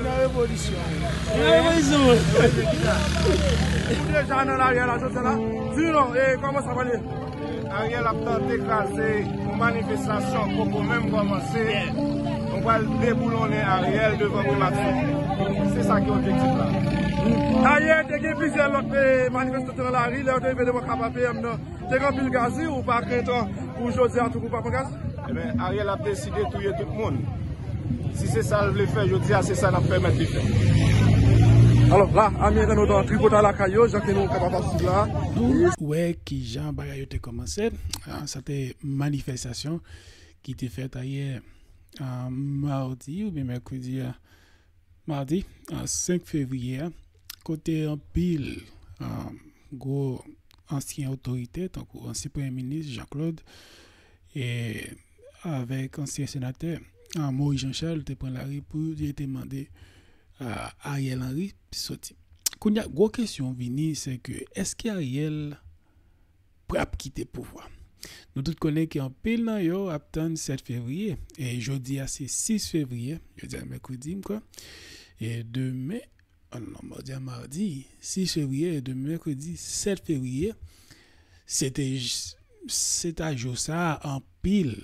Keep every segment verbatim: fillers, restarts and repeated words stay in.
Nan revolisyon. Nan revolisyon. Ou deja nan lari a la, jodi a la. Di non, e kòman sa pale? Ariel ap tante kraze yon manifestasyon poko menm kòmanse. Nou pral deboulonnen Ariel devan Primati. Se sa ki objektif la. Ayè, te gen plizyè lòt, eh, manifestan nan lari, lè yo te rive devan K P A P M nan, te gen anpil gaz, wi, ou pa krent pou jodi a tou pou pa pran gaz? Ebyen, Ariel ap deside touye tout moun. Si se sa l vle fè jodi a, se sa n ap pèmèt li fè. Alò, la, ami entènot, tripotay lakay yo, jan ke nou kapab ap swiv la. Nou wè kijan bagay yo te kòmanse. Ah, sa te manifestasyon ki te fèt ayè, ah, madi oubyen mèkredi a, madi, ah, senk fevriye a, kote anpil, ah, gwo ansyen otorite, tankou ansyen premye minis Jean Claude, e avèk ansyen senatè, ah, Moïse Jean Charles te pran lari pou yo te mande, ah, Ariel Henry soti. Kounye a, gwo kesyon vini, se ke èske Ariel p ap kite pouvwa? Nou tout konnen ke anpil nan yo ap tann sèt fevriye, e jodi a se sis fevriye, jodi a mèkredi, m kwè, e demen, ah non, jodi a madi, sis fevriye, e demen mèkredi, sèt fevriye, se te j-, se ta jou sa a, anpil,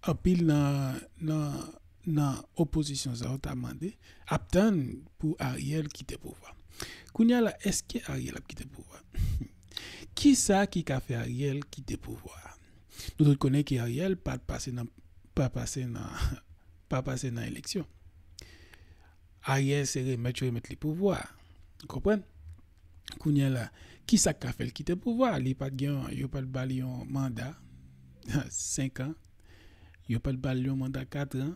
anpil nan, nan, nan opozisyon sa yo ta mande, ap tann pou Ariel kite pouvwa. Kounye a la, èske Ariel ap kite pouvwa? Kisa ki ka fè Ariel kite pouvwa a? Nou tout konnen ke Ariel pa t pase nan, pa pase nan, pa pase nan eleksyon. Ariel se remèt yo remèt li pouvwa a. Ou konprann? Kounye a la, kisa k ka fè l kite pouvwa a? Li pa t gen, yo pa t ba l yon manda senk an. Yo pa t ba l yon manda kat an.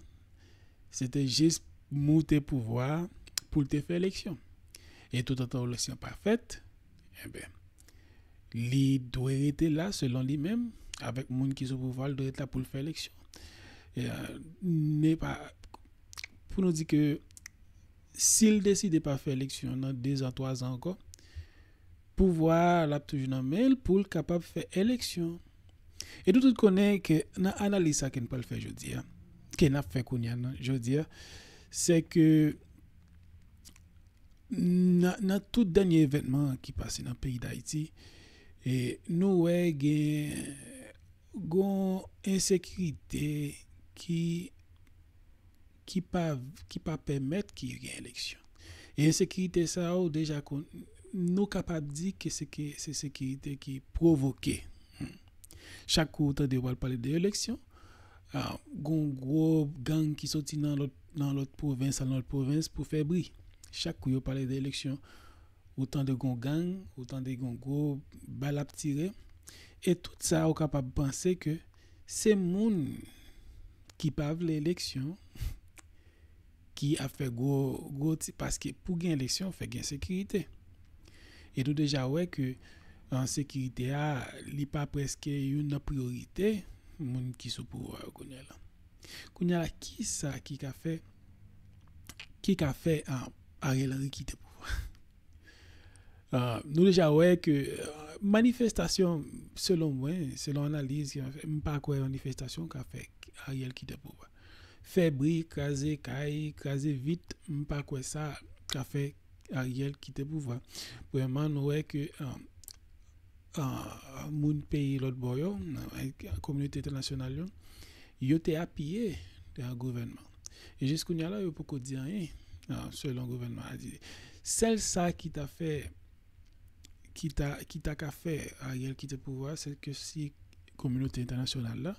Se te jis moute pouvwa a pou l te fè eleksyon. E toutotan eleksyon pa fèt, enben, li dwe rete la, selon li menm, avèk moun ki sou pouvwa, l dwe rete la pou l fè eleksyon. E, euh, ne pa, pou nou di ke si l deside pa fè eleksyon nan de zan, twa zan ankò, pouvwa a, l ap toujou nan men l pou l kapab fè eleksyon. E nou tout konnen ke nan analiz sa ke n pral fè jodi a, ke n ap fè kounye a nan jodi a, se ke nan, nan tout dènye evènman ki pase nan peyi Dayiti, e nou wè gen, gon ensekirite ki, ki pa, ki pa pèmèt ke gen eleksyon. E ensekirite sa yo deja kon, nou kapab di ke se ke, se sekirite ki pwovoke. Hmm. Chak kou ou tande yo pral pale de eleksyon, ah, gon gwo gang ki soti nan lòt, nan lòt pwovens, al nan lòt pwovens pou fè bri. Chak kou yo pale de eleksyon, ou tande gon gang, ou tande gon gwo bal ap tire. E tout sa, ou kapab panse ke se moun ki pa vle eleksyon ki ap fè gwo, gwo ti, paske pou gen eleksyon, fè gen sekirite. E nou deja wè ke, ah, sekirite a, li pa prèske youn nan priyorite moun ki sou pouvwa yo kounye a la. Kounye a la, kisa ki ka fè, ki ka fè, ah, Ariel Henry kite pouvwa? Ah, nou deja wè ke, ah, manifestasyon, selon mwen, selon analiz ke mwen fè, m pa kwè manifestasyon ka fè Ariel kite pouvwa. Fè bri, kraze kay, kraze vit, m pa kwè sa ka fè Ariel kite pouvwa. Premyèman, nou wè ke, ah, ah, moun peyi lòt bò yo, nan, kominote entènasyonal yo, yo te apiye, ah, gouvènman. E jis kounye a la, yo poko di anyen, ah, selon gouvènman a di. Sèl sa ki ta fè, ki ta, ki ta ka fè Ariel kite pouvwa, se ke si kominote entènasyonal la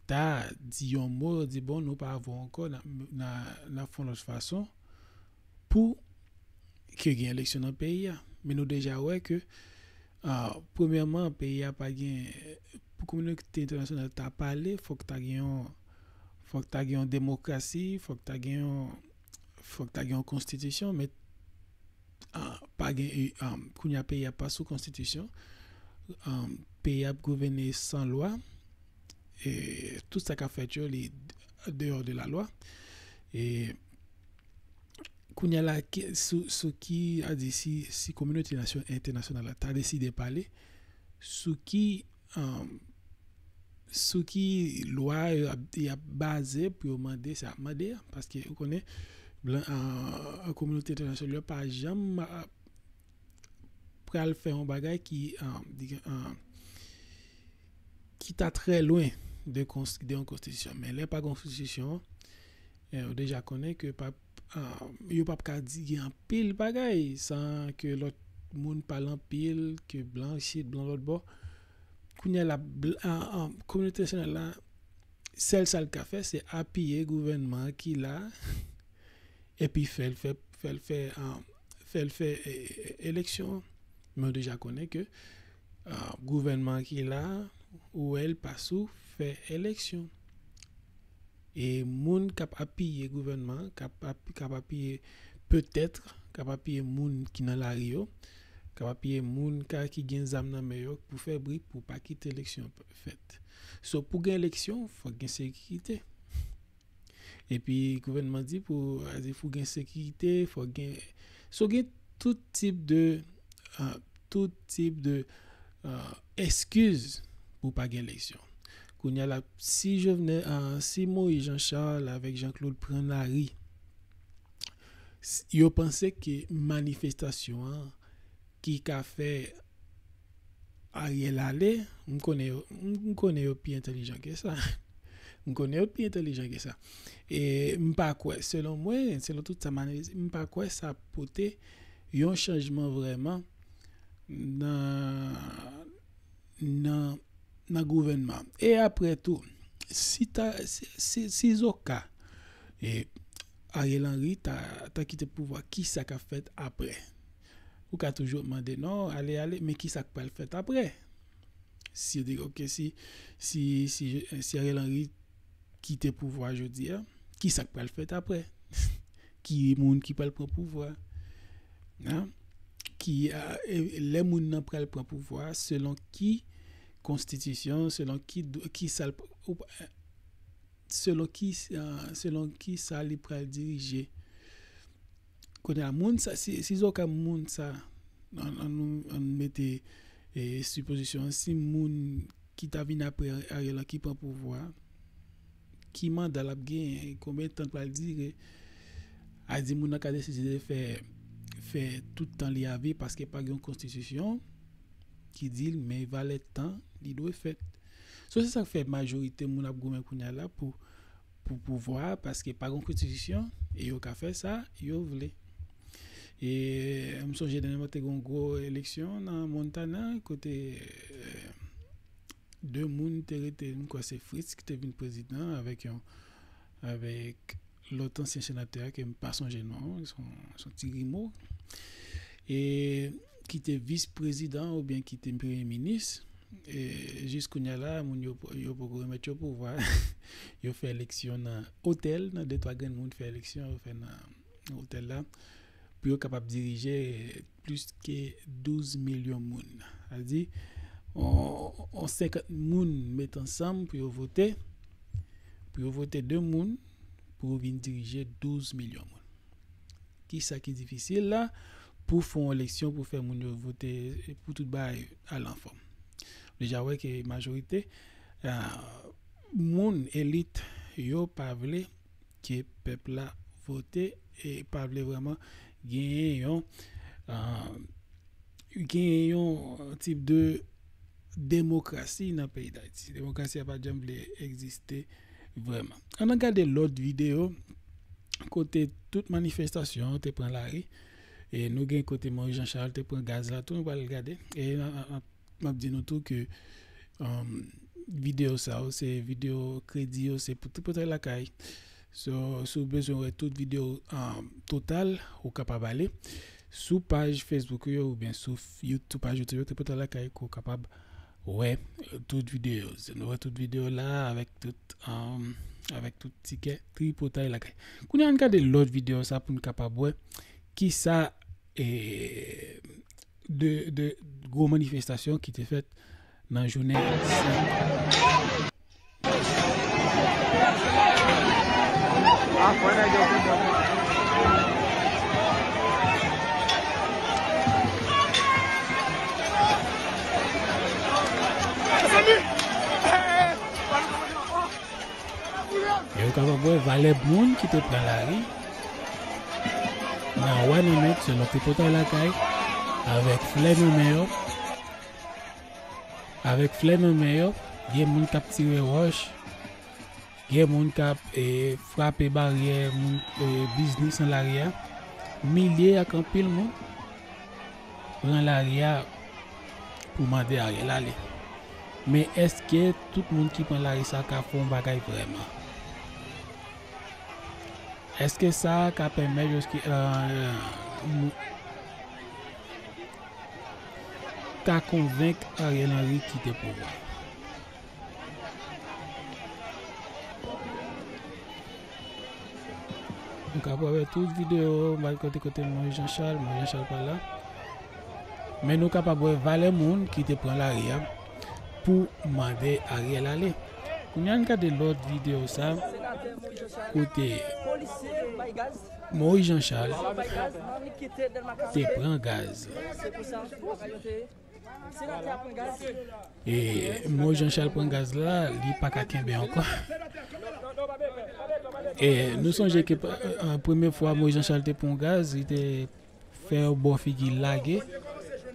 ta di yon mo, di, bon, nou pa vle w ankò, n a, n a, n a fè yon lòt fason pou ke gen eleksyon nan peyi a. Men nou deja wè ke, ah, premyèman, peyi a pa gen, pou kominote entènasyonal ta pale, fòk ta gen yon, fòk ta gen yon demokrasi, fòk ta gen yon, fòk ta gen yon konstitisyon, men, ah, pa gen, ah, kounye a peyi a pa sou konstitisyon, ah, peyi a ap gouvène san lwa, e tout sa k ap fèt yo, li dehors de la loi. E kounye a la, ki, sou, sou ki, a di, si, si kominote nasyon, entènasyonal la ta deside pale, sou ki, um, sou ki lwa y ap, y ap baze pou yo mande sa y ap mande a. Paske ou konnen, blan, an, an kominote entènasyonal yo pa janm, a, pral fè yon bagay ki, an, di, an, ki ta trè lwen de, de yon konstitisyon. Men lè pa gen yon konstitisyon, eh, ou deja konnen ke pa, ah, yo p ap ka di gen anpil bagay san ke lòt moun pale anpil, ke blan isit, blan lòt bò. Kounye a la, bl-, ah, ah, kominote entènasyonal la, sèl sa l ka fè, se apiye gouvènman ki la, epi fè l fè, fè l fè, ah, fè l fè, eh, eh, eleksyon. Men w deja konnen ke, ah, gouvènman ki la, ou wè l pa sou fè eleksyon. E moun k ap apiye gouvènman, k ap ap-, k ap apiye petèt, k ap apiye moun ki nan lari yo, k ap apiye moun ka, ki gen zam nan men yo pou fè bri, pou pa kite eleksyon fèt. So, pou gen eleksyon, fòk gen sekirite. Epi gouvènman di pou, a di pou gen sekirite, fòk gen, so gen tout tip de, ah, tout tip de, ah, eskiz pou pa gen eleksyon. Kounye a la, si Jovenel, ah, si Moïse Jean Charles avèk Jean Claude pran lari, s-, yo panse ke manifestasyon an ki ka fè Ariel ale, m konnen yo, m, m konnen yo pi entèlijan ke sa. M konnen yo pi entèlijan ke sa. E m pa kwè, selon mwen, selon tout sa m analize, m pa kwè sa pote yon chanjman vrèman nan, nan, nan gouvènman. E apre tou, si ta, si, si, si zoka, e, Ariel Henry ta, ta kite pouvwa, kisa k ap fèt apre? Ou ka toujou mande, non, ale, ale, men kisa k pral fèt apre? Si yo di, ok, si, si, si, si Ariel Henry kite pouvwa jodi a, kisa k pral fèt apre? Ki moun ki pral pran pouvwa? Hein? Ki, ah, e, lè moun nan pral pran pouvwa, selon ki konstitisyon, selon ki, ki sa l, ou, selon ki, ah, selon ki sa li pral dirije. Kounye a, moun sa, si, si zoka moun sa, an, an nou, an nou mete, e, sipozisyon an, si moun ki ta vin apre Ariel la ki pran pouvwa, ki manda l ap genyen, konbyen tan l pral dire, a di moun nan ka deside fè, fè tout tan li a viv paske pa gen yon konstitisyon ki di l men valè tan li dwe fèt. So, se sa k fè majorite moun ap goumen kounye a la pou, pou pouvwa a, paske pa gen konstitisyon, e yo ka fè sa yo vle. E m sonje dènyèman te gen yon gwo eleksyon nan Montana, kote, eh, de moun te rete, m kwè se Fritz ki te vin prezidan avèk yon, avèk lòt ansyen senatè a ke m pa sonje non, se yon, se yon ti grimo. E ki te vis prezidan oubyen ki te premye minis. E jis kounye a la, moun yo, yo poko remèt yo pouvwa. Yo fè eleksyon nan otèl, nan de twa grenn moun fè eleksyon, yo fè nan otèl la, pou yo kapab dirije plis ke douz milyon moun. Sa di, on, on senkant moun met ansanm pou yo vote, pou yo vote de moun, pou yo vin dirije douz milyon moun. Kisa ki difisil la? Pou fè yon eleksyon, pou fè moun yo vote, pou tout bagay al anfòm. Deja wè ke majorite, ah, moun, elit yo pa vle ke pèp la vote e pa vle vrèman genyen yon, ah, genyen yon tip de demokrasi nan peyi Dayiti. Demokrasi a pa t janm vle egziste vrèman. Ann al gade lòt videyo kote tout manifestasyon an te pran lari. E nou gen kote Moïse Jean Charles te pran gaz la tou, nou pral gade. E n ap, n ap, n ap di nou tou ke, um, videyo sa yo, se videyo kredi yo, se pou Tripotay Lakay. So, si w bezwen wè tout videyo, um, total, ou kapab ale sou paj Facebook yo oubyen sou f-, You-, sou paj YouTube yo, Tripotay Lakay, ke w kapab wè, euh, tout videyo. Nou wè tout videyo la avèk tout, um, avèk tout tikè Tripotay Lakay. Kounye a, ann gade lòt videyo sa pou n kapab wè kisa, eh, de, de gwo manifestasyon ki te fèt nan jounen senk. Kapab wè valè moun ki te pran lari nan Wanament, selon tripotay lakay, avèk flè nan men yo. Avèk flè nan men yo, gen moun k ap tire wòch, gen moun k ap, e, frape baryè moun, e, biznis nan lari a. Milye ak anpil moun pran lari a pou mande Ariel ale. Men èske tout moun ki pran lari sa ka fè yon bagay vrèman? Èske sa ka pèmèt yo ki, euh, nou ka konvenk Ariel Henry kite pouvwa? Nou ka wè tout videyo, m al kote kote Moïse Jean Charles, Moïse Jean Charles pa la. Men nou kapab wè valè moun ki te pran lari a pou mande Ariel ale. Kounye a n gade lòt videyo sa, kote Moïse Jean Charles te pran gaz. E Moïse Jean Charles pran gaz la, li pa ka kenbe ankò. E nou sonje ke, e, premye fwa Moïse Jean Charles te pran gaz, li te fè yon bò figi lage.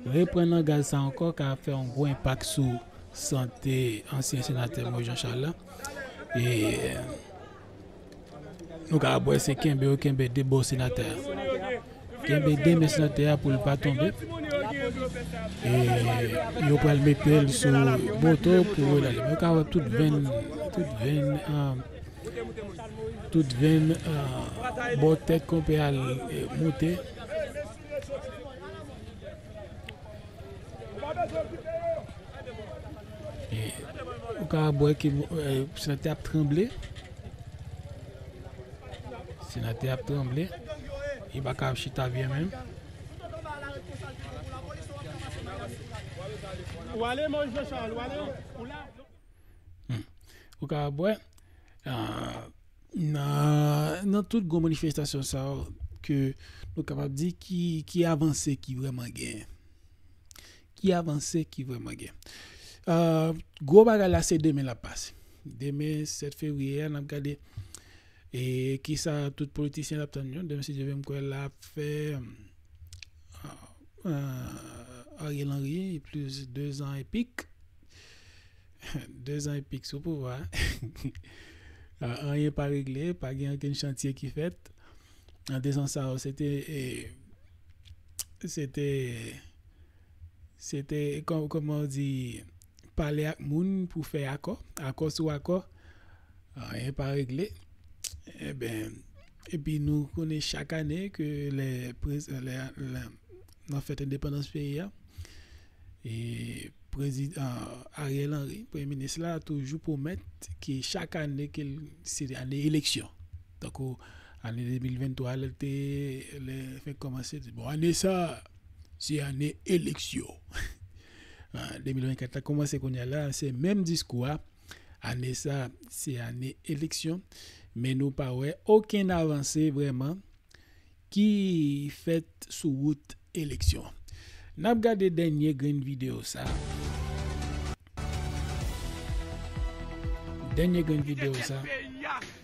Reprann nan gaz sa ankò ka fè yon gwo enpak sou sante ansyen senatè Moïse Jean Charles la. E nou ka wè se kenbe yo kenbe de bò senatè a. Kenbe de men senatè a pou l pa tonbe. E yo pral mete l sou moto pou yo lale. Men yo ka wè tout venn, tout venn, ah, tout venn, ah, bò tèt konpè a, eh, moute. E ou ka wè ke, eh, senatè ap tranble. Senatè ap tranble. Li pa ka chita byen menm. Ou ale, Moïse Jean Charles, ou ale, ou la. Hmm. Ou ka wè, ah, nan, nan tout gwo manifestasyon sa yo, ke nou kapab di ki, ki avanse ki vrèman genyen. Ki avanse ki vrèman genyen. Ah, gwo bagay la se demen l ap pase. Demen, sèt fevriye a, n ap gade, e kisa tout politisyen t ap tann yo. Demen, si Dye vle, m kwè l ap fè, ah, ah, Ariel Henry plis de zan epik. De zan epik sou pouvwa. Ah, anyen pa regle, pa gen okenn chantye ki fèt. Nan de zan sa yo, se te, e, se te, se te, kò-, kòman w di, pale ak moun pou fè akò, akò sou akò. Anyen pa regle. Eben, epi nou konnen chak ane ke lè prez-, lè, lè, nan fèt endepandans peyi a, e prezidan Ariel Henry, premye minis la, toujou pwomèt ke chak ane ke l, se ane eleksyon. Tankou ane de mil venntwa, lè l te, lè fèk kòmanse, bon, ane sa, se ane eleksyon. Ah, de mil vennkat la kòmanse kounye a la, se menm diskou a. Ane sa, se ane eleksyon, men nou pa wè okenn avanse vrèman ki fèt sou wout eleksyon. N ap gade dènye grenn videyo sa. Dènye grenn videyo sa.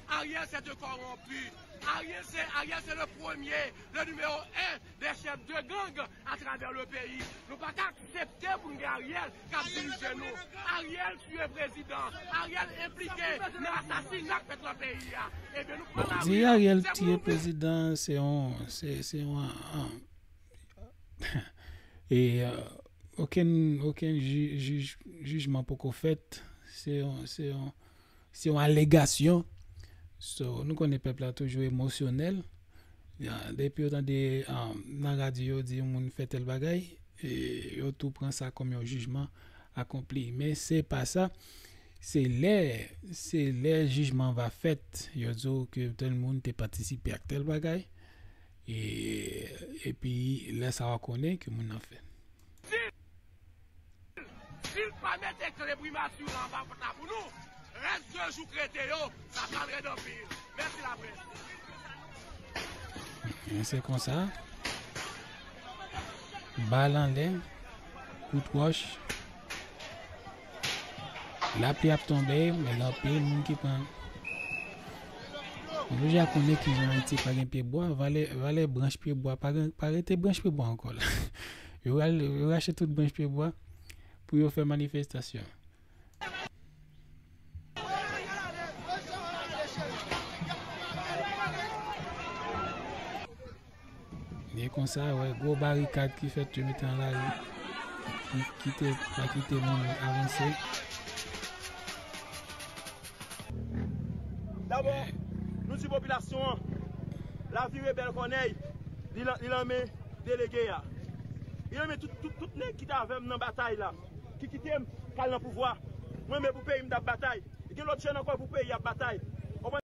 Ariel, c'est un corrompu. Ariel, c'est, Ariel, c'est le premier, le numéro un des chefs de gang à travers le pays. Nou pa ka aksepte pou n gen Ariel k ap dirije nou. Ariel tiye prezidan. Ariel enplike nan asasina k fèt nan peyi a. Ebyen, nou pran lari an. Bon, di Ariel tiye prezidan, se yon, se, se yon, an, e, euh, okenn, okenn jij, jij, jijman poko fèt. Se yon, se yon, se yon alegasyon. So, nou konnen pèp la toujou emosyonèl. Ya, depi yo tande, um, nan radyo yo di yon moun fè tèl bagay, e yo tou pran sa kòm yon jijman akonpli. Men se pa sa. Se lè, se lè jijman va fèt, yo di w ke tèl moun te patisipe ak tèl bagay, e, epi lè sa w a konnen ke moun nan fè. Si l pa mete kle primati la anba pòt la pou nou, rès de jou k rete yo, sa pral rèd anpil. Mèsi laprès. Men se konsa. Bal anlè, kout wòch. Lapli ap tonbe, men gen anpil moun ki pran. Nou deja konnen kijan Ayiti pa gen pye bwa, valè, valè branch pye bwa, pa gen, pa rete branch pye bwa ankò la. Yo ral, yo rache tout branch pye bwa pou yo fè manifestasyon. E konsa, wè, gwo barikad ki fèt yo mete nan lari pou kite, pa kite moun avanse. Dabò, nou di popilasyon an, lavi rebèl Kònèy, li nan men delege a. Li nan men tout, tout, tout nèg ki t avè m nan batay la, ki kite m k al nan pouvwa. Mwen menm pou peyi m t ap batay. Gen lòt jèn ankò pou peyi ap batay.